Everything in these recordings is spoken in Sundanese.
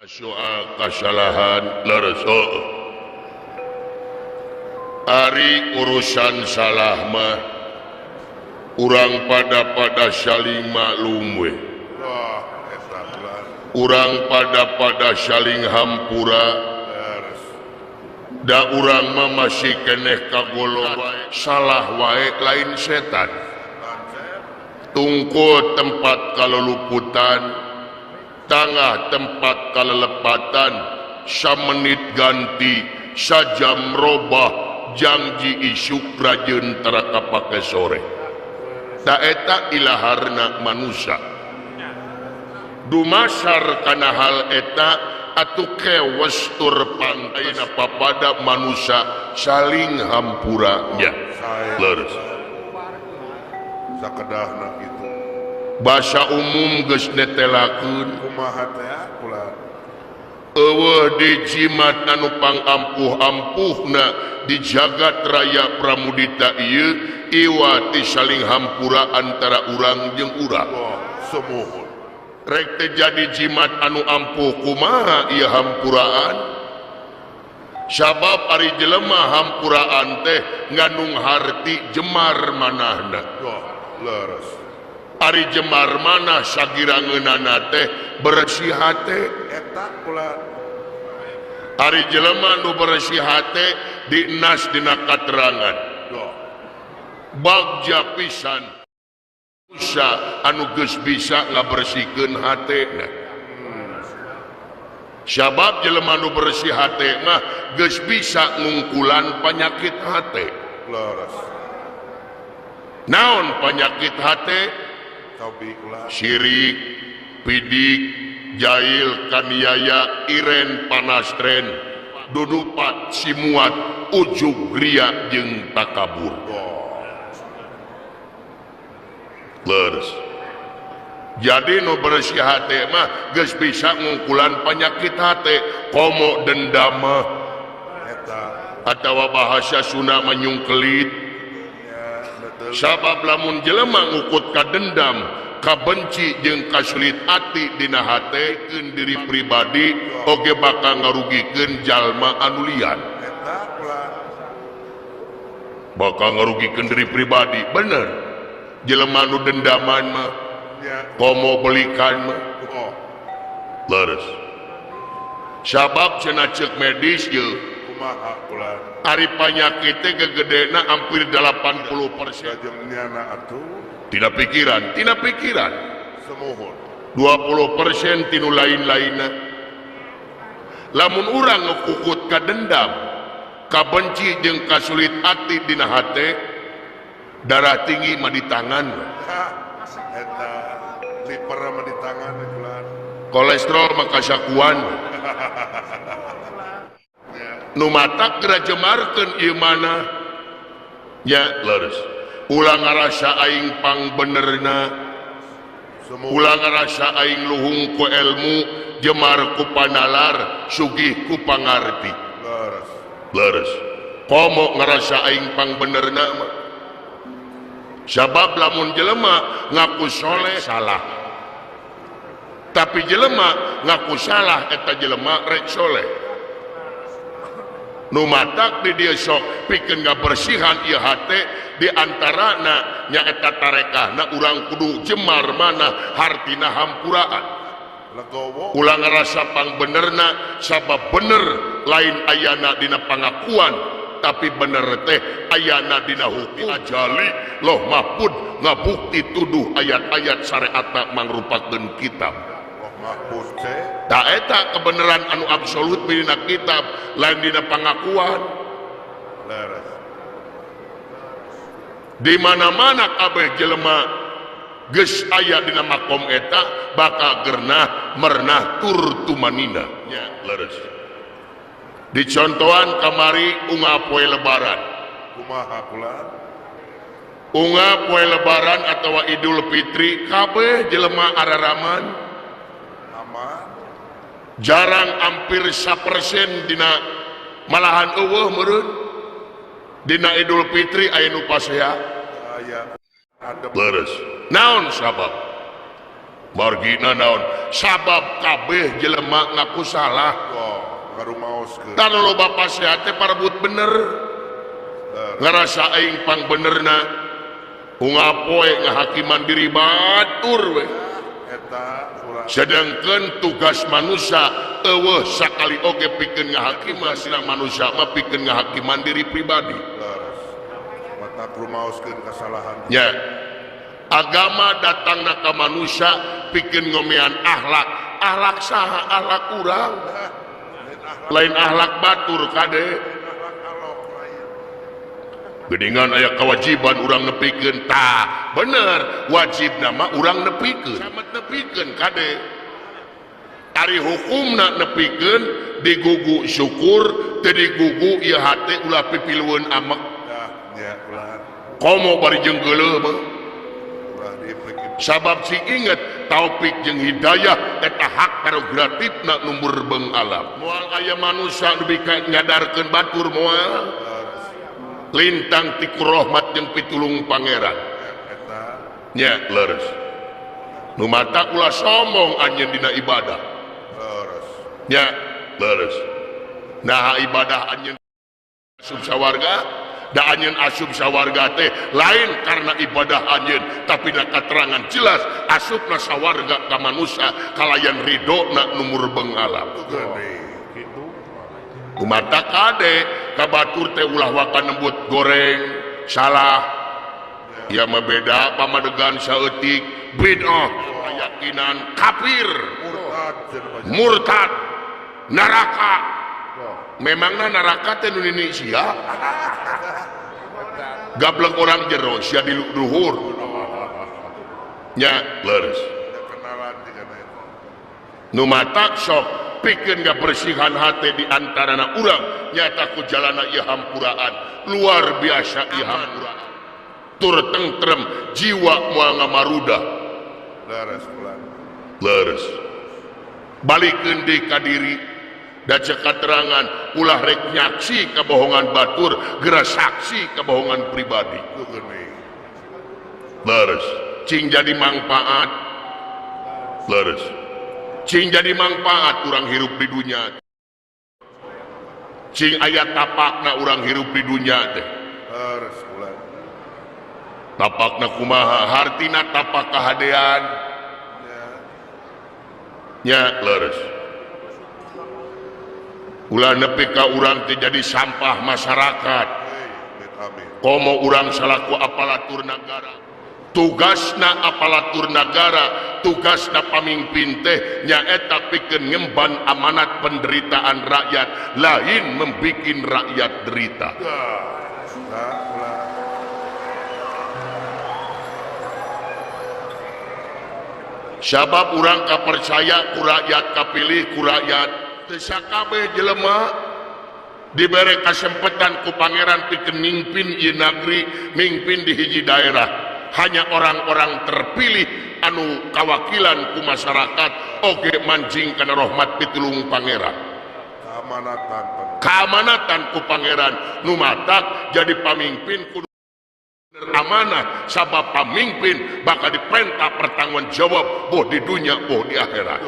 Soal kasalahan leres, oh. Ari urusan salah mah urang pada saling maklum we. Wah, eta ulah. Urang pada saling hampura. Leres. Da urang mah masih keneh kagolong salah wae lain setan. Tungkul tempat kaluluputan, tangah tempat kalelepatan, samenit ganti, sajam robah, janji isuk rajeun tara kapake sore. Ta eta ilaharna manusia. Dumasar kana hal eta atuh kewes tur pantaina papada manusia saling hampura nya. Sae. Leres. Sakedahna kitu. Bahasa umum geus netelakeun. Kumaha teh kula? Euweuh di jimat anu pangampuh-ampuhna di jagat raya Pramudita ieu iwa ti saling hampura antara urang jeung urang. Wah, sumuhun. Rek teh jadi jimat anu ampuh kumaha ieu hampuraan? Sabab ari jelema hampuraan teh ngandung harti jemar manahna. Wah, leres. Ari jemar manah sagira ngeunana teh bersih hate. Eta kula. Ari jelema nu bersih hate dienas dina katerangan. Wah. Bagja pisan manusia anu geus bisa ngabersihkeun hatena. Sabab jelema nu bersih hate mah geus bisa ngungkulan panyakit hate. Leres. Naon panyakit hate? Cobi kula. Sirik, pidik, jahil, kaniaya, iren, panastren, dudupat, simuat, ujub, ria jeung takabur. Wah. Leres. Jadi nu bersih hate mah geus bisa ngungkulan panyakit hate, komo dendam mah. Eta. Atawa bahasa Sunda menyungkelit. Ya, betul. Sabab lamun jelema ngukut ka dendam, kabenci jeung kasulit ati dina hate keun diri pribadi oge bakal ngarugikeun jalma anu lian. Eta kula. Bakal ngarugikeun diri pribadi, bener. Jelema nu dendaman mah Ya. komo belikan mah. Oh. Leres. Sabab cenah ceuk medis ye, Kumaha kula? Ari panyakit teh gegedena hampir 80%. Lajeng nyana atuh. Tina pikiran, tina pikiran. Sumuhun. 20% tinu lain-lainna. Lamun urang ngekukut ka dendam, kabenci jeung kasulit ati dina hate, darah tinggi mah di tangan. Ha, eta liper mah di tangan kula. Kolesterol mah kasakuan. Ya. Nu matak geura jemarkeun ieu mana? Ya, leres. Ulah ngarasa aing pang benerna. Sumuhun. Ulah ngarasa aing luhung ku ilmu, jemar ku panalar, sugih ku pangarti. Leres. Leres. Komo ngarasa aing pang benerna mah. Sabab lamun jelema ngaku soleh salah. Tapi jelema ngaku salah eta jelema rek soleh. Nu matak di dieu sok pikeun ngabersihan ieu hate di antarana nyaeta tarekahna urang kudu jemar mana hartina hampuraan. Legowo. Ulah ngarasa pang benerna sabab bener lain ayana dina pangakuan tapi bener teh ayana dina hukum. Ajali Loh Mahfud ngabukti tuduh ayat-ayat syariatna mangrupakeun kitab. Loh Mahfud teh. Ta eta kebenaran anu absolut dina kitab lain dina pangakuan. Leres. Di mana-mana kabeh jelema geus aya dina makom eta bakal gernah mernah tur tumanina. Nya leres. Dicontohan kamari unggal poe lebaran. Kumaha kula? Unggal poe lebaran atawa Idul Fitri kabeh jelema araraman. Aman. Jarang hampir 1% dina malahan eueuh meureun. Dina Idul Fitri aya nu pasea. Aya. Adem. Leres. Naon sabab? Margina naon sabab kabeh jelema ngaku salah. Tan loba pasehat teh parebut bener. Ngarasa aing pang benerna unggal poe ngahakiman diri batur we. Sedangkan tugas manusia eueuh sakali oge pikeun ngahakiman sina manusia mah pikeun ngahakiman diri pribadi. Mata rumaoskeun kasalahan. Ya. Agama datangna ka manusia pikeun ngomean akhlak. Akhlak saha? Akhlak urang. Lain akhlak batur kade. Geuningan aya kewajiban urang nepikeun tah bener wajib nama urang nepikeun. Samet nepikeun kade. Ari hukumna nepikeun digugu syukur teu digugu ieu hate ulah pipilueun amek. Komo bari jeung geuleuh mah. Sabab si inget taufik jeung hidayah eta hak prerogatifna nu murbeng alam. Moal aya manusia nu bika nyadarkeun batur moal. Lintang ti rahmat jeung pitulung pangeran. Nya leres. Nu mata ulah sombong anjeun dina ibadah. Nya leres. Nah ibadah anjeun asup sawarga. Da anjeun asup sawarga teh lain karena ibadah anjeun tapi da katerangan jelas asupna sawarga ka manusia kalayan ridona nu murbeng alam. Kumata kade ka batur teh ulah waka nembut goreng salah. Ya mah beda pamadegan saeutik bid'ah keyakinan kafir murtad neraka. Memangna neraka teh nu nini sia? Gablek orang jero sia di luhur. Nya leres. Nu matak sok pikeun ngabersihan hate di antarana urang nyata ku jalana ieu hampuraan luar biasa ieu hampuraan. Tur tentrem jiwa moal ngamarudah. Leres ulah. Leres. Balikeun deui ka diri. Da cek katerangan ulah rek nyaksi kebohongan batur geura saksi kebohongan pribadi. Leres. Cing jadi mangpaat. Leres. Cing jadi mangpaat urang hirup di dunya. Cing aya tapakna urang hirup di dunya teh. Leres ulah. Tapakna kumaha? Hartina tapak kahadean. Nya leres. Ulah nepi ka urang teh jadi sampah masyarakat. Komo urang salaku aparatur nagara. Tugasna aparatur nagara, tugasna pamimpin teh nyaeta pikeun ngemban amanat penderitaan rakyat, lain membikin rakyat derita. Sabab urang kapercaya ku rakyat, kapilih ku rakyat. Teu sakabeh jelema dibere kasempatan ku pangeran pikeun mimpin ieu nagri, mimpin di hiji daerah. Hanya orang-orang terpilih anu kawakilan ku masyarakat oge manjing kana rahmat pitulung pangeran. Keamanatan. Keamanatan ku pangeran nu matak jadi pamimpin kudu amanah sabab pamimpin bakal diperintah pertanggungan jawab boh di dunia boh di akhirat.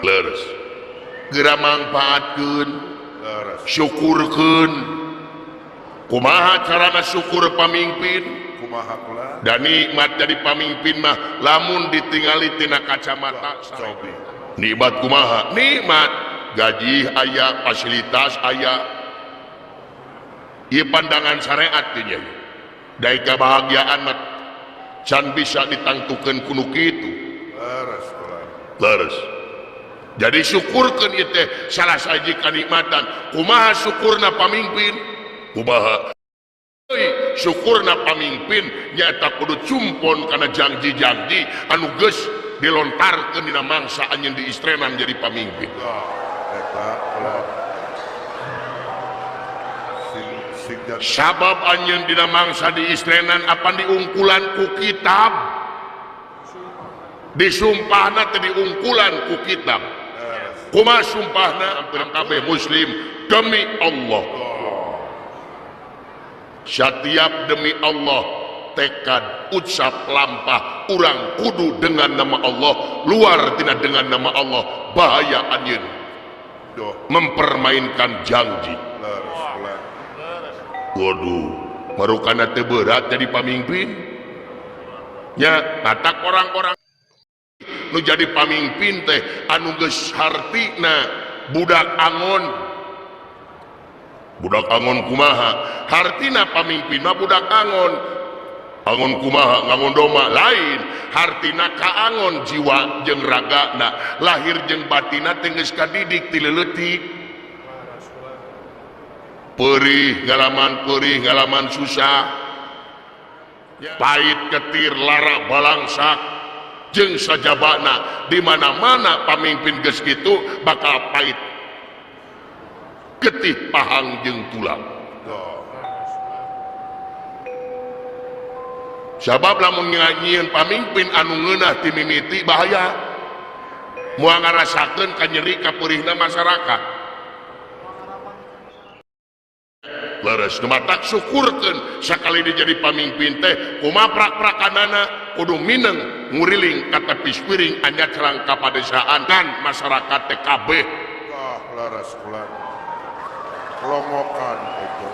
Leres. Geura mangpaatkeun, syukurkeun. Kumaha carana syukur pamimpin? Kumaha kula? Da nikmat jadi pamimpin mah lamun ditingali tina kacamata cobi. Nikmat kumaha? Nikmat gaji aya, fasilitas aya. Ieu pandangan syariat teh nya. Dai kebahagiaan mah can bisa ditangtukeun ku nu kitu. Leres kula. Leres. Jadi syukurkeun ieu teh salah sahiji kanikmatan. Kumaha syukurna pamimpin? Kumaha? Syukurna pamimpin nyaeta kudu cumpon kana janji-janji anu geus dilontarkeun dina mangsa anjeun diistrenan jadi pamimpin. Eta ulah. Sabab anjeun dina mangsa diistrenan apan diungkulan ku kitab. Disumpahna teh diungkulan ku kitab. Kumaha sumpahna hampir kabeh muslim demi Allah. Setiap demi Allah tekad ucap lampah urang kudu dengan nama Allah, luar tina dengan nama Allah bahaya anjeun. Mempermainkan janji. Waduh, marukana teu berat jadi pamimpin. Nya matak orang-orang nu jadi pamimpin teh anu geus hartina budak angon. Budak angon kumaha? Hartina pamimpin mah budak angon. Angon kumaha? Ngangon doma lain. Hartina kaangon jiwa jeung ragana, lahir jeung batina teh geus kadidik ti leutik. Perih ngalaman, perih ngalaman susah, pahit ketir lara balangsak jeung sajabana. Di mana-mana pamimpin geus kitu bakal pahit getih pahang jeung tulang. Sabab lamun nyieun pamimpin anu ngeunah ti mimiti bahaya, moal ngarasakeun kanyeri kapeurihna masyarakat. Leres nu matak syukurkeun sakali dia jadi pamimpin teh kumaha prak-prakanana kudu mineng nguriling ka tepis piring anyacrang ka padesaan dan masyarakat teh kabeh. Tah leres kula. Longokan itu.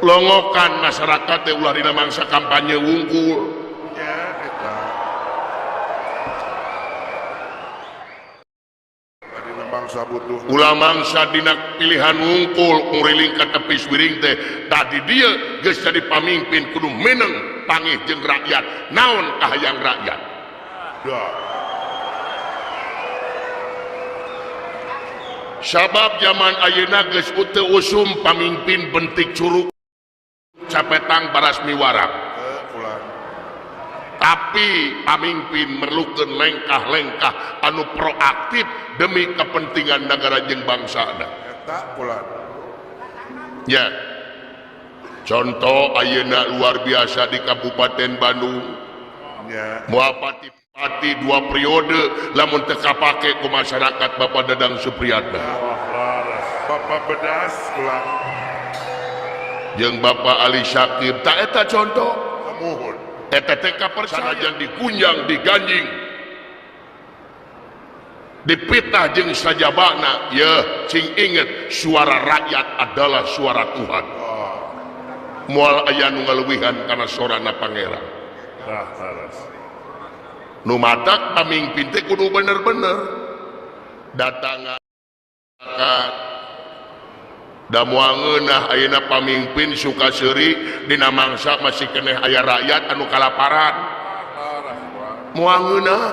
Longokan masyarakat teh ulah dina mangsa kampanye wungkul. Nya eta. Dina mangsa butuh. Ulah mangsa dina pilihan wungkul nguriling ka tepis piring teh. Tadi dia geus jadi pamimpin kudu meneng pangih jeung rakyat. Naon kahayang rakyat? Dah. Sabab zaman ayeuna geus teu usum pamimpin bentik curug capetang barasmi warang. Tapi pamimpin merlukeun lengkah-lengkah anu proaktif demi kepentingan negara jeung bangsana. Eta kula. Ya. Contoh ayeuna luar biasa di Kabupaten Bandung. Ya. Moal pati 2 periode lamun teu kapake ku masyarakat Bapak Dadang Supriyatna. Bapak Bedas kula. Jeung Bapak Ali Syakib tak eta contoh. Kemuhun. Eta teh kapercaya sanajan dikunjang diganjing dipitah jeung sajabana, yeuh cing inget suara rakyat adalah suara Tuhan. Moal aya nu ngaleuwihan kana sorana pangeran. Tah leres. Nu matak pamimpin teh kudu bener-bener datang da moal ngeunah ayeuna pamimpin suka seuri dina mangsa masih keneh aya rakyat anu kalaparan. Moal ngeunah.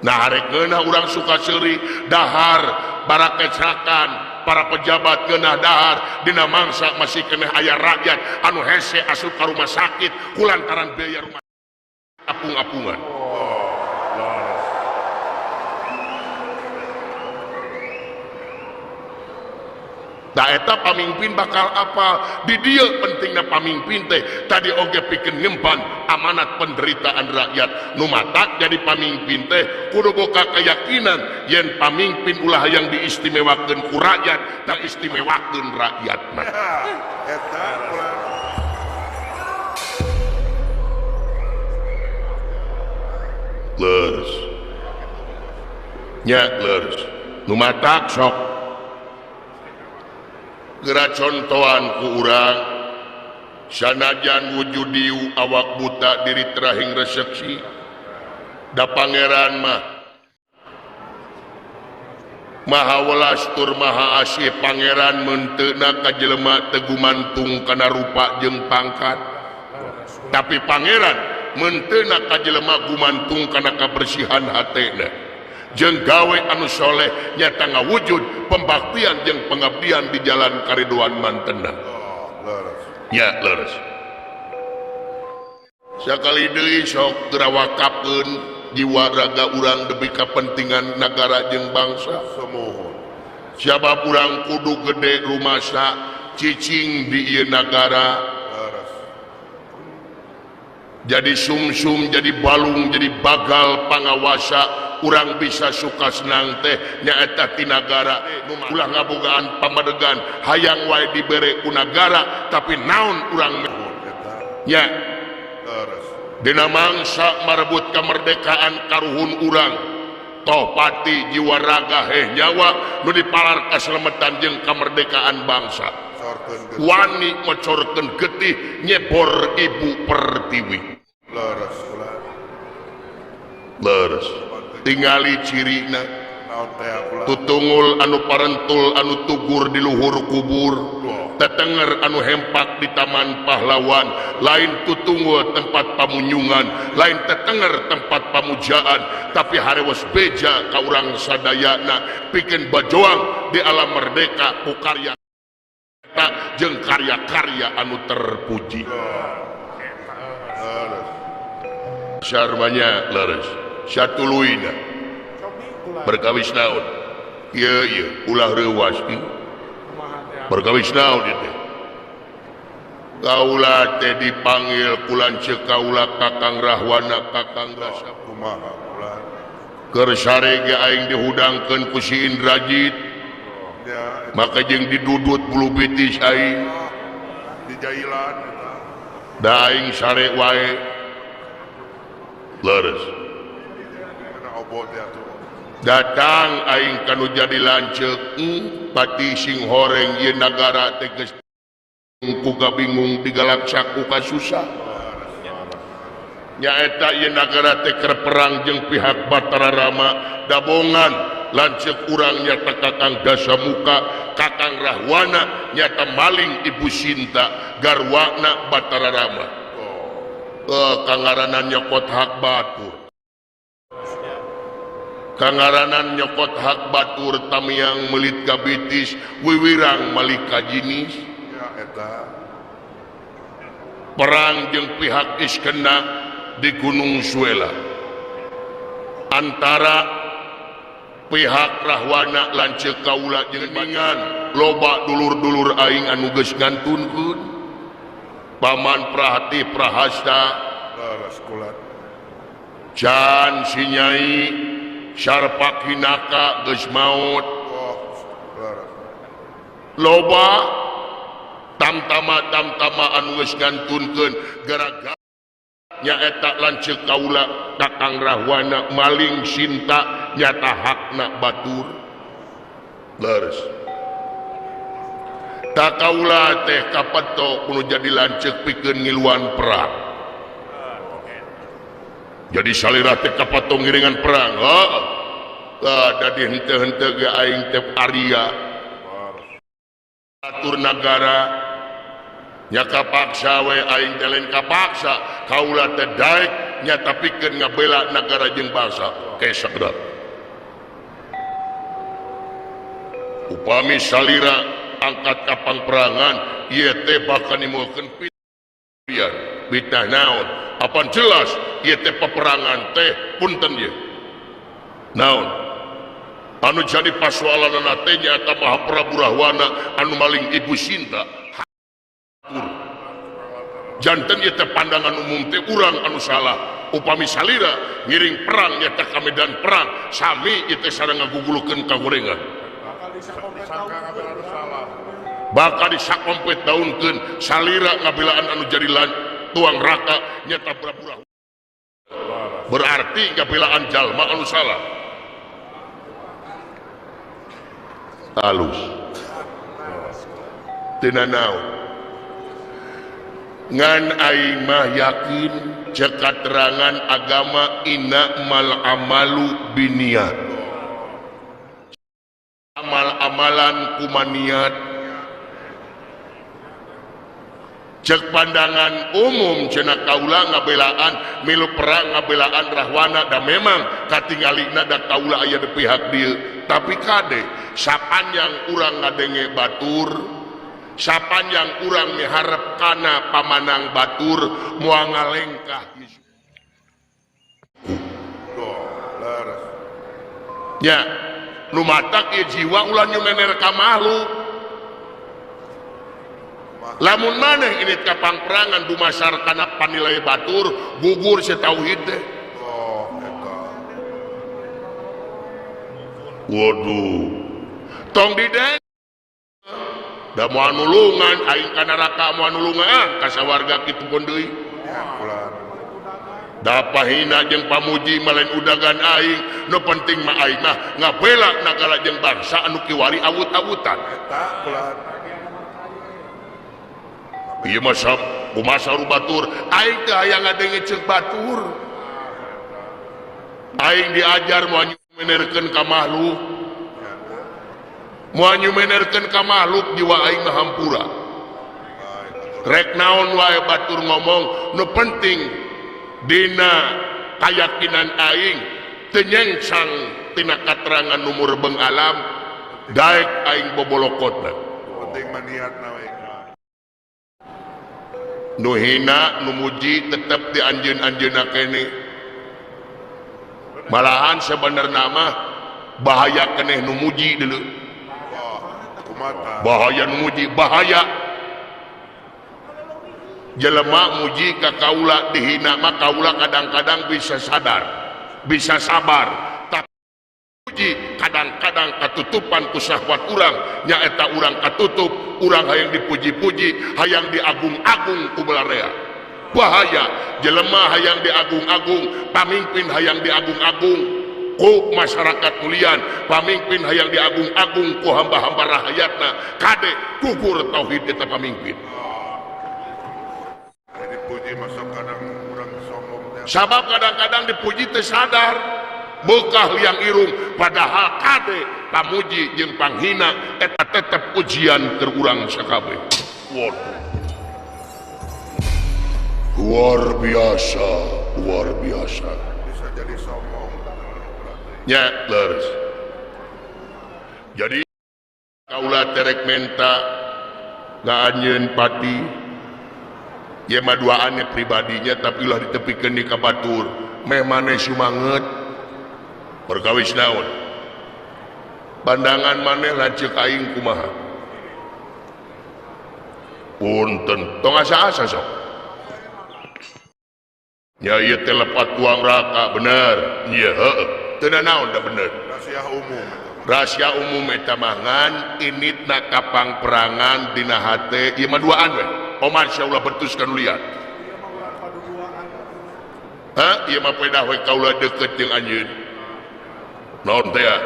Nah arek ngeunah urang suka seuri dahar barakecrakan para pejabat ngeunah dahar dina mangsa masih keneh aya rakyat anu hese asup ka rumah sakit kulantaran biaya rumah apung-apungan. Da eta pamimpin bakal apa? Di dieu pentingna pamimpin teh tadi oge pikeun ngemban amanat penderitaan rakyat. Nu matak jadi pamimpin teh kudu boga keyakinan yen pamimpin ulah hayang diistimewakeun ku rakyat, tak istimewakeun rakyat mah. Eta kula. Leres. Nya leres. Nu matak sok geura contohan ku urang sanajan wujud diu awak buta diri terahing reseksi da pangeran mah maha welas tur maha asih pangeran menteuna ka jelema teu gumantung kana rupa jeung pangkat tapi pangeran menteuna ka jelema gumantung kana kabersihan hatena jeung gawe anu soleh nyata ngawujud pembaktian jeung pengabdian di jalan kariduan mantena. Ya leres. Sakali deui sok geura wakafkeun jiwa raga urang demi kepentingan nagara jeung bangsa. Siapa urang kudu gede rumasa cicing di ieu nagara. Jadi sumsum, jadi balung, jadi bagal pangawasa Urang bisa suka senang teh nyaeta ti nagara. Ulah ngabogaan pamadegan hayang wae dibere ku nagara tapi naon urang nya dina mangsa marebut kemerdekaan karuhun urang toh pati jiwa raga heh nyawa nu dipalar kaselemetan jeung kemerdekaan bangsa wani ngocorkeun getih nyebor ibu pertiwi. Leres tingali cirina tutungul anu parentul anu tugur di luhur kubur tetenger anu hempak di taman pahlawan lain tutungul tempat pamunyungan lain tetenger tempat pamujaan tapi harewos beja ka urang sadayana pikeun bajoang di alam merdeka ku karya jeung karya-karya anu terpuji. Sarmanya leres satuluyna perkawis naon ieu ieu ulah reuwas perkawis naon ieu teh kaula teh dipanggil ku lanceuk kaula Kakang Rahwana Kakang Rasa kumaha ulah keur sare ge aing dihudangkeun ku si Indrajit maka jeung didudut bulu bitis aing dijailan eta da aing sare wae leres datang aing kanu jadi lanceuk pati sing horeng ieu nagara teh geus ku kabingung digalaksa ku kasusah nyaeta ieu nagara teh keur perang jeung pihak Batara Rama dabongan lanceuk urang nyata Kakang Dasamuka Kakang Rahwana nyata maling Ibu Sinta garwana Batara Rama kangaranan nyokot hak batur kangaranan nyokot hak batur tamiang melit kabitis wiwirang malika jinis perang jeung pihak Iskena di Gunung Suela antara pihak Rahwana lanceuk kaula jeung ningan loba dulur-dulur aing anu geus ngantunkeun paman Prahati Prahasta Can si Nyai Sarpak Hinaka geus maot loba tamtama-tamtama anu geus ngantunkeun gara-gara nyaeta lanceuk kaula Kakang Rahwana maling Sinta nyata hakna batur leres tak kaula teh kapeto kudu jadi lanceuk pikeun ngiluan perang jadi salira teh kapeto ngiringan perang heeh da di henteu-henteu ge aing teh Arya atur nagara nya kapaksa we aing teh lain kapaksa kaula teh daek nyata pikeun ngabela nagara jeung bangsa kesakedap upami salira angkat kapang perangan ieu teh bakal nimbulkeun fitnah fitnah naon apan jelas ieu teh peperangan teh punten ieu naon anu jadi pasualanana teh nyaeta Maha Prabu Rahwana anu maling Ibu Sinta janten ieu teh pandangan umum teh urang anu salah upami salira ngiring perang nyaeta ka medan perang sami ieu teh sareng ngagugulukeun kagorengan bakal disakompet daunkeun salira ngabelaan anu jadi tuang raka nyata Prabu berarti ngabelaan jalma anu salah halus tina naon ngan aing mah yakin ceuk katerangan agama innamal amalu binniyat amal-amalan kumaniat cek pandangan umum cenah kaula ngabelaan milu perang ngabelaan Rahwana da memang katingalina da kaula aya di pihak dieu tapi kade sapanjang urang ngadenge batur sapanjang urang miharep kana pamanang batur moal ngalengkah nya nu matak ieu jiwa ulah nyumener ka makhluk lamun maneh ini kapangperangan dumasar kana panilai batur gugur si tauhid teh. Waduh tong dideng da moal nulungan aing ka neraka moal nulungan ka sawarga kitu pun deui. Da pahina jeung pamuji mah lain udagan aing, nu penting mah aing mah ngabela nagara jeung bangsa anu kiwari awut-awutan. Eta kula. Ieu mah sok kumaha batur, aing teh hayang ngadenge ceuk batur. Aing diajar moal nyumenerkeun ka makhluk. Moal nyumenerkeun ka makhluk jiwa aing mah hampura. Rek naon wae batur ngomong, nu penting dina kayakinan aing teu nyengsang tina katerangan nu murebeng alam, daek aing bobolokotna. Penting mah niatna we. Nu hina nu muji tetep di anjeun-anjeunna keneh. Malahan sebenarna mah bahaya keneh nu muji deuleu. Bahaya nu muji, bahaya. Jelema muji ka kaula dihina mah kaula kadang-kadang bisa sadar, bisa sabar. Tapi muji kadang-kadang katutupan ku syahwat urang, nyaeta urang katutup, urang hayang dipuji-puji, hayang diagung-agung ku balarea. Bahaya jelema hayang diagung-agung, pamimpin hayang diagung-agung ku masyarakat mulian, pamimpin hayang diagung-agung ku hamba-hamba rahayatna, kade gugur tauhid eta pamimpin. Dipuji masuk kadang urang sombong teh. Sabab kadang-kadang dipuji teu sadar, beukah liang irung, padahal kade pamuji jeung panghina eta tetep ujian keur urang sakabeh. Waduh. Luar biasa, luar biasa. Bisa jadi sombong. Nya, leres. Jadi kaula terek menta ka anjeun pati. Ieu mah duaannya pribadinya tapi ulah ditepikeun di ka batur. Meh maneh sumanget. Perkawis naon? Pandangan maneh lanceuk aing kumaha? Punten, tong asa-asa sok. Nya ieu teh lepat tuang raka bener. Ieu heueuh. Teu nanaon da bener. Rahasia umum. Rahasia umum eta mah ngan initna kapang perangan dina hate ieu mah duaan we. Omar syaulah bertuskan lihat. Hah? Ieu mah pedah we kaula deukeut jeung anjeun. Naon teh ya?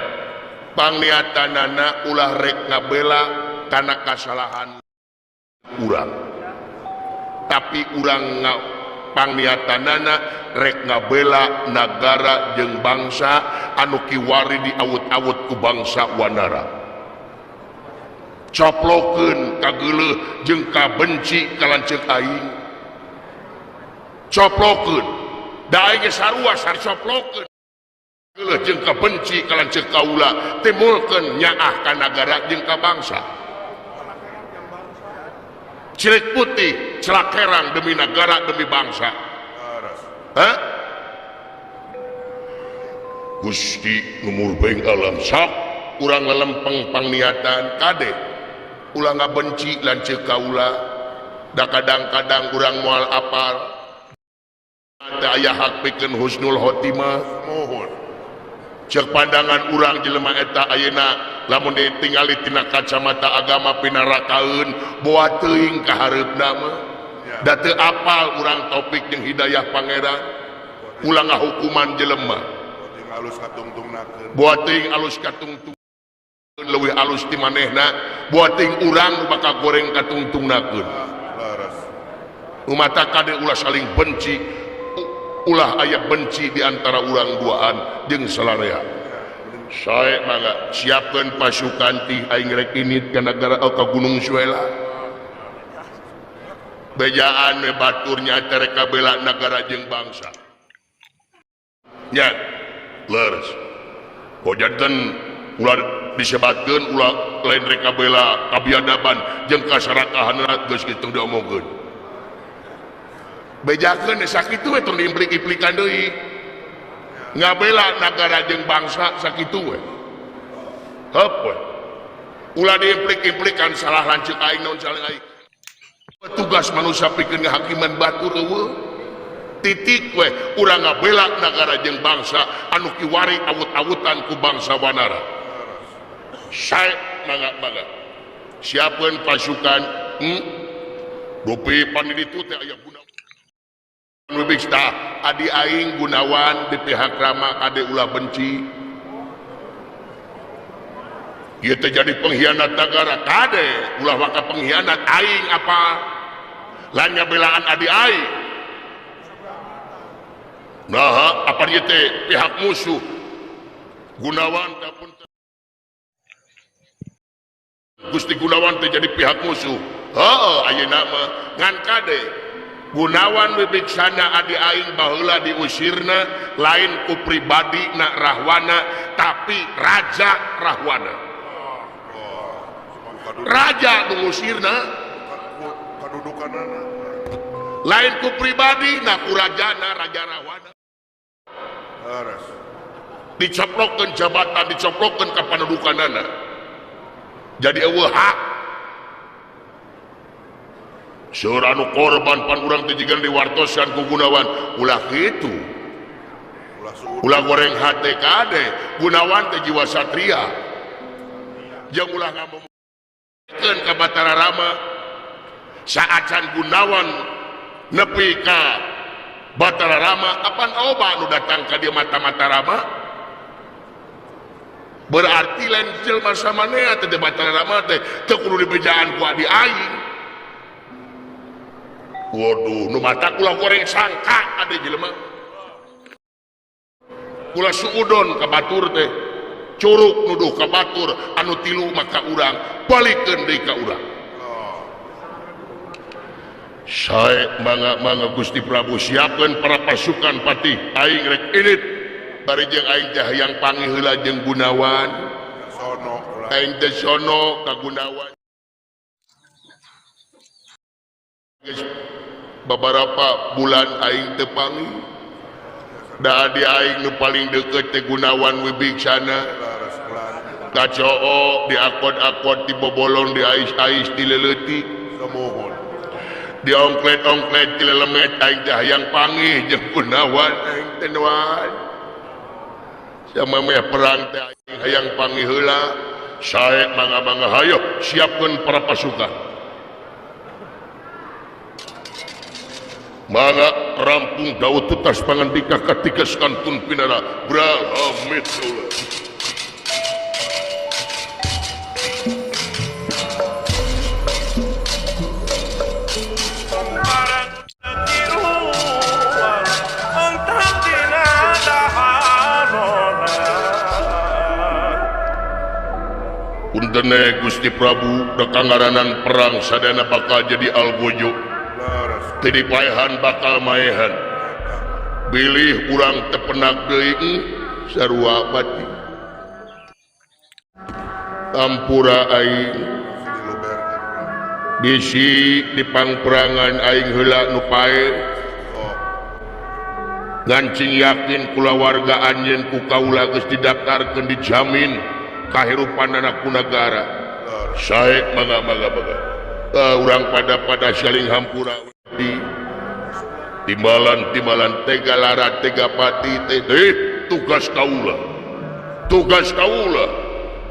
Pangniatanana ulah rek ngabela kana kasalahan urang. Tapi urang pangniatanana rek ngabela nagara jeung bangsa anu kiwari diawut-awut ku bangsa Wanara. Coplokeun kageuleuh jeung kabenci ka lanceuk aing. Coplokeun da aing ge sarua sarcoplokeun geuleuh jeung kabenci ka lanceuk kaula, timulkeun nyaah ka nagara jeung ka bangsa. Cilik putih celakerang demi nagara demi bangsa. Hah? Gusti nu murbeng alam sok urang lelempeng pangniatan kade ulah ngabenci lanceuk kaula. Da kadang-kadang urang moal apal teu aya hak pikeun husnul khotimah. Mohon ceuk pandangan urang jelema eta ayeuna lamun ditingali tina kacamata agama pinarakaeun boa teuing ka hareupna mah. Da teu apal urang taufik jeung hidayah pangeran, ulah ngahukuman jelema. Alus katungtungnakeun. Boa teuing alus katungtung leuwih alus ti manehna, boa teuing urang nu bakal goreng katungtungnakeun. Leres. Nu mata kade ulah saling benci, ulah aya benci di antara urang duaan jeung salarea. Sae mangga siapkeun pasukan ti aing rek init ka nagara ka Gunung Suela. Bejaan we batur nya teh rek kabela nagara jeung bangsa. Nya leres. Kojaten ulah disebatkeun ulah lain rek kabela kabiadaban jeung kasarakahanna geus kitu diomongkeun. Bejakeun sakitu we tong diimplik-implikan deui. Ngabela nagara jeung bangsa sakitu we. Heup we. Ulah diimplik-implikan salah lanceuk aing naon salah aing. Tugas manusia pikeun ngahakiman batur eueuh. Titik we urang ngabela nagara jeung bangsa anu kiwari awut-awutan ku bangsa Wanara. Sae mangga-mangga. Siapkeun pasukan. Dupi pan di ditu teh aya Gunawan. Wibiksa adi aing Gunawan di pihak Rama kade ulah benci. Ieu teh jadi pengkhianat negara kade ulah waka pengkhianat aing apa? Lain ngabelaan adi aing. Nah, apa ieu teh pihak musuh. Gunawan teh pun Gusti Gunawan teh jadi pihak musuh. Heeh, ayeuna mah ngan kade Gunawan Wibiksana adi aing baheula diusirna lain ku pribadi na Rahwana tapi Raja Rahwana. Raja mengusirna kadudukanana. Lain ku pribadi na ku rajana Raja Rahwana. Leres. Dicoplokkeun jabatan, dicoplokkeun ka padudukanana. Jadi eueuh hak. Seur anu korban pan urang teh jiga diwartosan ku Gunawan ulah kitu. Ulah goreng hate kade Gunawan teh jiwa satria. Jeung ulah ngomongkeun ka Batara Rama saacan Gunawan nepi ka Batara Rama apan loba nu datang ka dieu mata-mata Rama. Berarti lain jelema samanea teh Batara Rama teh teu kudu dibejaan ku adi aing. Waduh, nu mata kula goreng sangka ade jelema. Kula suudon ka batur teh. Curug nuduh ka batur anu tilu maka urang balikeun deui ka urang. Sae mangga-mangga Gusti Prabu siapkeun para pasukan patih aing rek init bari jeung aing teh hayang panggih heula jeung Gunawan. Sono aing teh sono ka Gunawan. Geus beberapa bulan aing teu panggih. Da adi aing nu paling deukeut teh Gunawan Wibiksana. Kacoo diakod-akod dibobolong diais-ais dileleutik. Diongklet-ongklet dilelemet aing teh hayang panggih jeung Gunawan aing teh nuan. Sama meh perang teh aing hayang panggih heula. Sae mangga-mangga hayo siapkeun para pasukan. Mangga rampung Daud tutas pangandika katikas kantun pinara brahamit heula. Puntene Gusti Prabu dekangaranan perang sadana bakal jadi algojo. Teu dipaehan bakal maehan. Bilih urang tepenak deui sarua pati. Ampura aing. Bisi dipangperangan aing heula nu pae. Ngancing yakin kulawarga anjeun ku kaula geus didaftarkeun dijamin kahirupanana ku nagara. Sae mangga-mangga mangga. Urang pada-pada saling hampura di timbalan-timbalan tega lara tega pati teh tugas kaula. Tugas kaula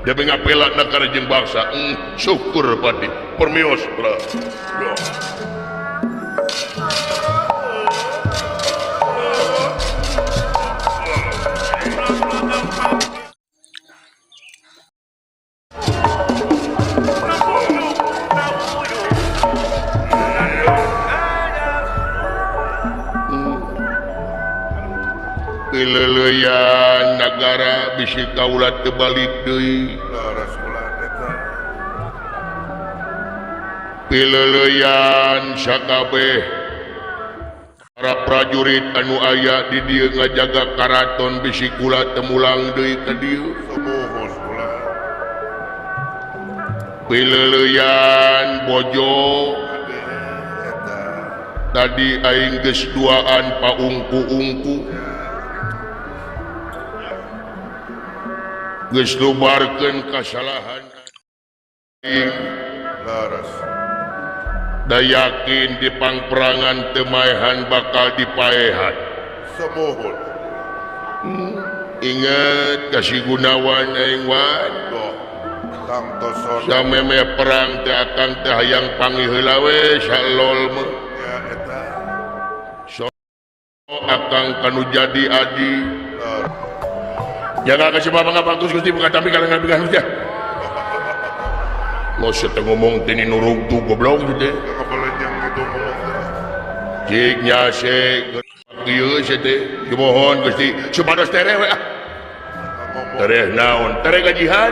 demi ngapela negara jeung bangsa. Syukur pati permios pra. Pileleyan nagara bisi kaula teu balik deui. Pileleyan sakabeh para prajurit anu aya di dieu ngajaga karaton bisi kula teu mulang deui ka dieu. Pileleyan bojo tadi aing geus duaan paungku-ungku. Geus lubarkeun kasalahan aing. Leres. Da yakin di pangperangan teu maehan bakal dipaehan. Semohon. Ingat ka si Gunawan aing wan. Pangtoson. Sameme perang teh akang teh hayang panggih heula we salol mah. Ya eta. So akang kanu jadi adi. Jaga ka sebab pangapangtus Gusti buka tapi kalangan bigan hujah. Lo teh ngomong teh nurug tuh goblok gitu. Kabalenjang gitu ngomong. Cik nyase kieu teh dimohon Gusti supados tereh we ah. Tereh naon? Tereh gajihan.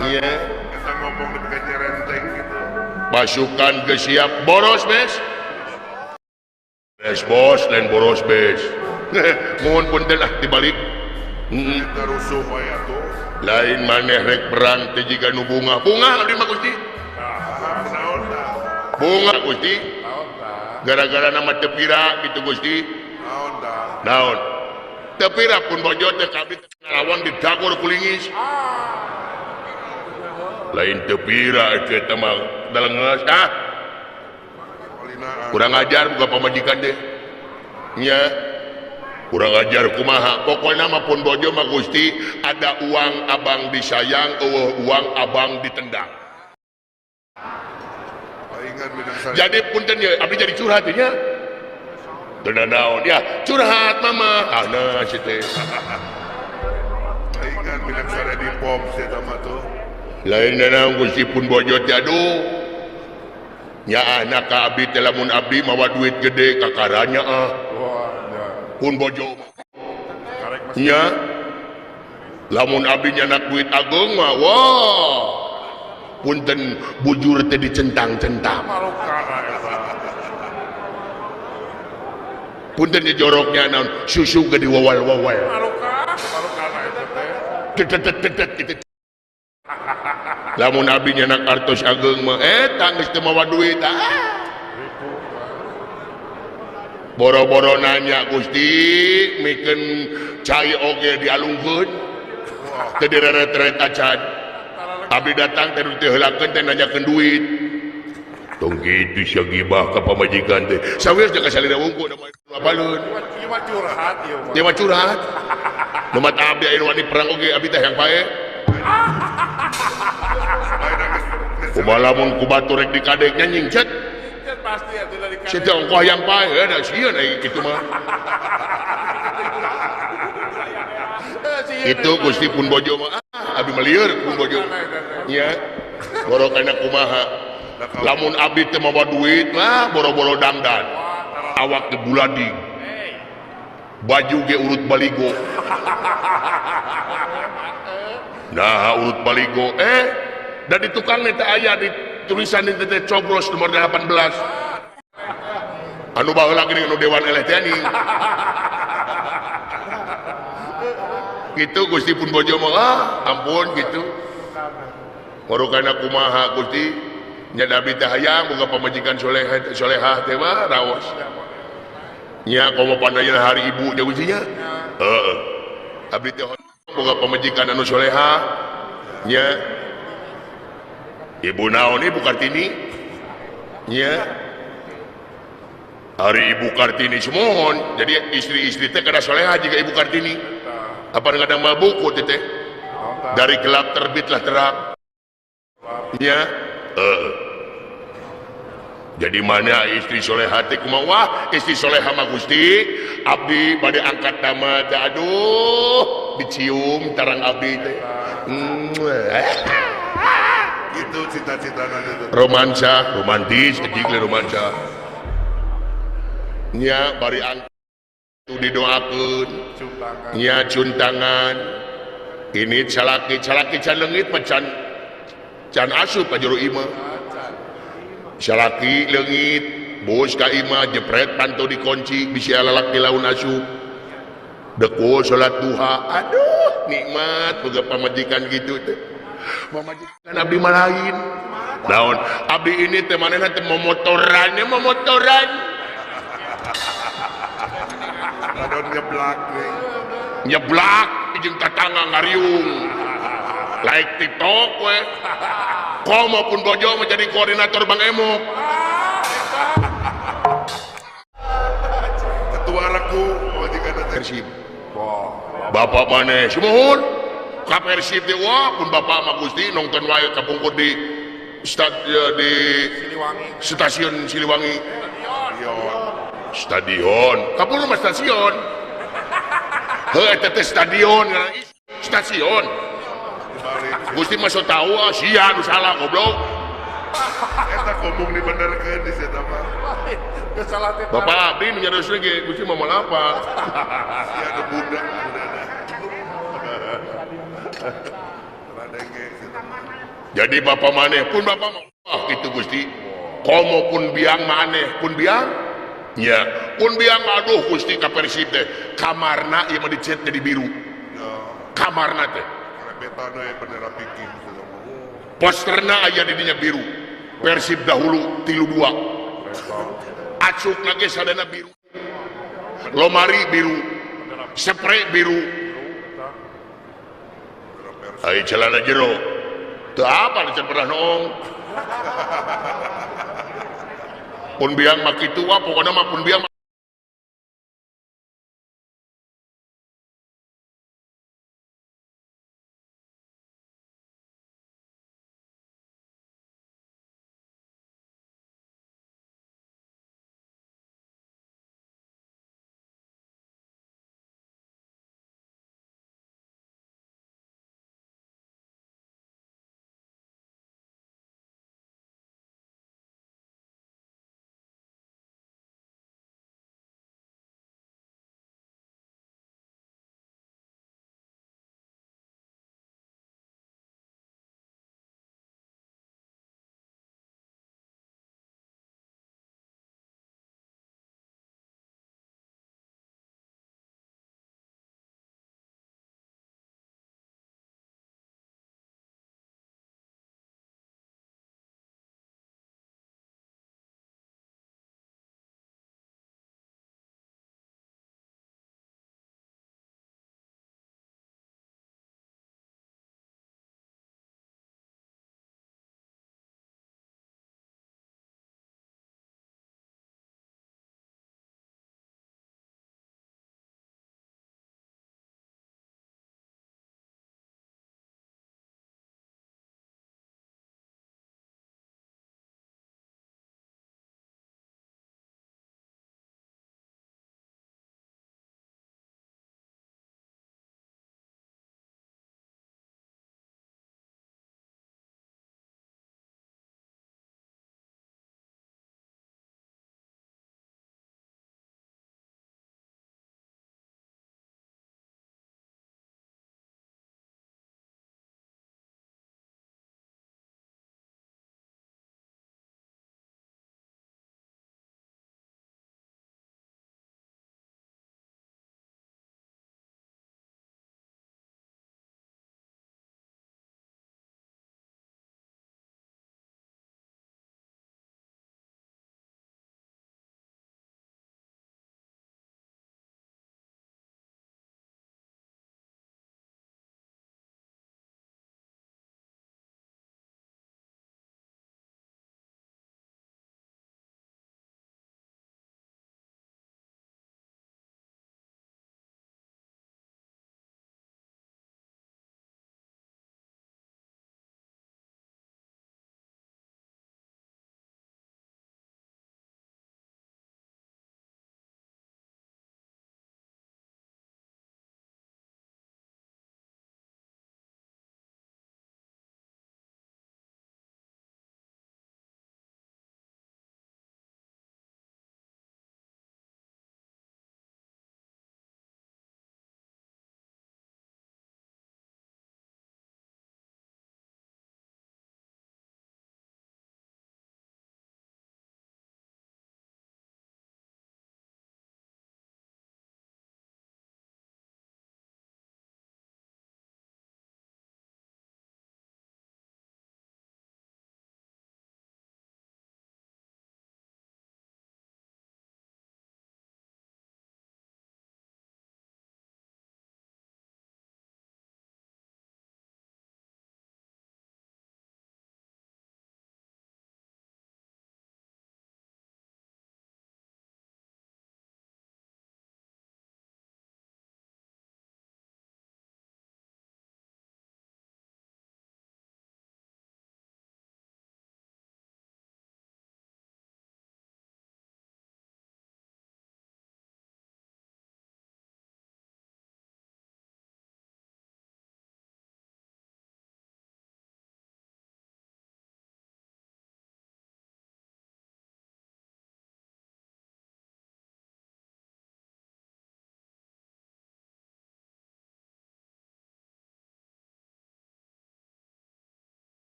Iya. Eta ngomong lebih ka nyerenteng gitu. Pasukan geus siap boros bes. Bes bos lain boros bes. Mohon punten ah dibalik. Eta rusuh wae atuh. Lain maneh rek perang teh jiga nu bunga. Bunga abdi mah Gusti. Naon tah? Bunga Gusti. Naon tah? Gara-gara nama teu pira gitu Gusti. Naon tah? Naon? Teu pira pun bojo teh kabeh ngalawan didagor ku lingis. Lain teu pira eta mah dalengeus ah. Kurang ajar buka pamajikan deh. Nya. Kurang ajar kumaha. Pokokna mah pun bojo mah Gusti ada uang abang disayang, eueuh uang abang ditendang. Jadi punten ya, abdi jadi curhat nya. Teu naon ya, curhat mama. Ah nah si teh. Paingan minang sare di pom si eta mah tuh. Lain naon Gusti pun bojo teh aduh. Nyaahna ka abdi teh lamun abdi mawa duit gede kakaranya ah. Pun bojo nya lamun abdi nyanak duit ageung mah wah punten bujur teh dicentang-centang. Punten di joroknya naon susu ge diwawal-wawal. Tetet gitu. Lamun abdi nyanak artos ageung mah eta geus teu mawa duit ah. Boro-boro nanya Gusti mikeun cai oge dialungkeun teu direret-reret acan. Abdi datang teh teu heulakeun teh nanyakeun duit. Tong kitu sia gibah ka pamajikan teh. Sawios teh ka salira wungkul da baleun. Ieu mah curhat ieu mah. Ieu mah curhat. Nu mata abdi aya nu wani perang oge abdi teh hayang pae. Kumaha lamun ku batur rek dikadek nya nyingcet. Pasti atuh dari kadek. Situ ongkoh hayang pae da sieun ai kitu mah. Itu Gusti pun bojo mah ah abdi mah lieur pun bojo. Nya boro kana kumaha. Lamun abdi teu mawa duit mah boro-boro dangdan. Awak teh buladig. Baju ge urut baligo. Nah urut baligo dan di tukang teh aya di tulisan teh coblos nomor 18. Anu baheula geuning anu dewan eleh teh anjing. Gitu Gusti pun bojo mah ah ampun gitu. Marukana kumaha Gusti nya da abdi teh hayang boga pamajikan soleh solehah teh mah raos. Nya komo pandayana hari ibu nya Gusti nya. Heeh. Abdi teh boga pamajikan anu solehah nya. Ibu naon Ibu Kartini nya. Hari Ibu Kartini semohon. Jadi istri-istri teh kada solehah jiga Ibu Kartini. Apa kadang mah buku teh teh. Dari gelap terbitlah terang. Ya. Jadi mana istri solehah teh kumaha? Wah, istri solehah mah Gusti, abdi bade angkat nama teh aduh, dicium tarang abdi teh. Itu cita-citana teh. Romansa, romantis, jeung romansa. Nya bari angkat didoakeun. Nya cuntangan. Ini calaki, calaki can leungit mah can can asup ka jero imah. Salaki leungit, bos ka imah jepret panto dikunci bisi lalaki laun asup. Dekul salat duha. Aduh, nikmat boga pamajikan gitu teh. Pamajikan abdi mah lain. Naon? Abdi ini teh manehna teh momotoran, momotoran. Radon nyeblak nih. Nyeblak jeung tatangga ngariung. Like TikTok we. Komo pun bojo menjadi koordinator Bang Emo. Ketua regu majikan teh. Persib. Bapak maneh sumuhun. Ka Persib teh wah pun bapak mah Gusti nonton wae kapungkur di di Siliwangi. Stasiun Siliwangi. Stadion. Stadion kapungkur mah stasiun heuh eta teh stadion ngaran stasiun. Dibalik. Gusti mah so tahu ah sia nu salah, goblok. Eta ngomong dibenerkeun di situ mah. Salah teh. Bapak abdi nu nyarios ge Gusti mah moal apa. Sia nu budak budana. Radenge situ mah. Jadi bapak maneh pun bapak mah ah gitu Gusti, komo pun biang maneh pun biang nya pun biang mah aduh Gusti ka Persib teh kamarna ieu mah dicet jadi biru. Ya, kamarna teh beton we bendera Viking situ mah. Posterna aya di dinya biru Persib dahulu 32. Acuk ge sadana biru, lomari biru, sepre biru. Ai celana jero teu apa can pernah noong pun biang mah kitu wah pokona mah pun biang mah.